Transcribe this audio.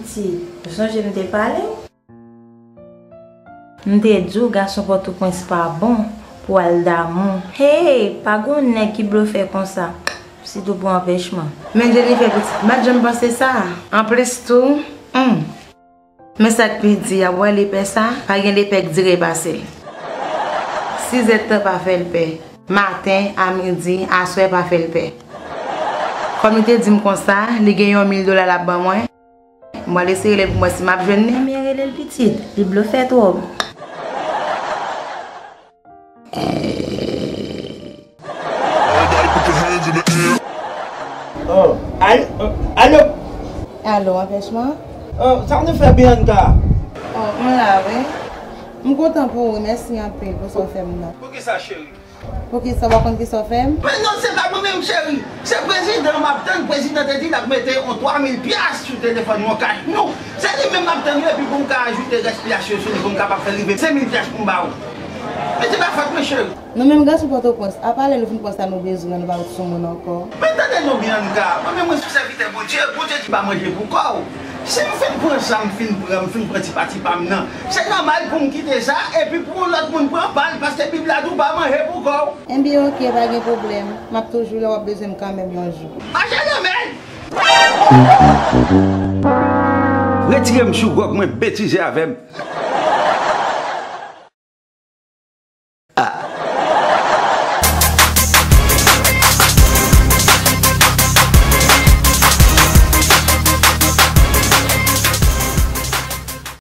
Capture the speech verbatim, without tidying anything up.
Pitit, ou sonje m te pale w? M te di w gason Pòtoprens pa bon pou al damou. Hey, pa gon nèg ki blofè konsa. Sitou pou anpèchman. Men Jennifer pitit, m pa t janm panse sa. Anplis tou, hmm. Men sa k pi di a, w wè lepè sa, pa gen lepè k dire pase l. Sizèdtan pa fè l pè. Maten, a midi, aswè pa fè l pè. Kòm li te di m konsa, li gen yon mil dola l ap ban mwen. M pral eseye rele l pou m wè si m ap jwenn li. Ebyen rele l pitit, li blofè twòp. Oh, al- oh, alo. Alo, anpèchman? Oh, sa w te fè Bianca? Oh, m la wi. M kontan pou ou, mèsi anpil pou sa w fè m nan. Poukisa cheri? Poukisa w pa konn kisa w fè m? Men non, se pa mwen menm cheri. Se prezidan m ap tann, prezidan te di l ap mete yon twa mil pyas sou telefòn mwen, kach nou. Se li menm m ap tann wi, epi pou m ka ajoute rès pyas yo sou li, pou m kapab fè l rive senk mil pyas pou m ba ou. Men se pa fòt mwen cheri. Nou menm gason Pòtoprens, apa lè nou fin pran sa nou bezwen an, nou pa ret sou moun ankò? Men tande non Bianca, mwen menm mwen se sèvitè Bondye, Bondye di pa manje pou kò w. Si m fin pran sa m fin pran, m fin pran ti pati pa m nan, se nòmal pou m kite sa, epi pou yon lòt moun pran pa l, paske Bib la di w pa manje pou kò w. Enben oke, pa gen pwoblèm. M ap toujou la, w ap bezwen m kanmenm yon jou. Mache nan men! Retire m sou gwòg mwen, betize avè m.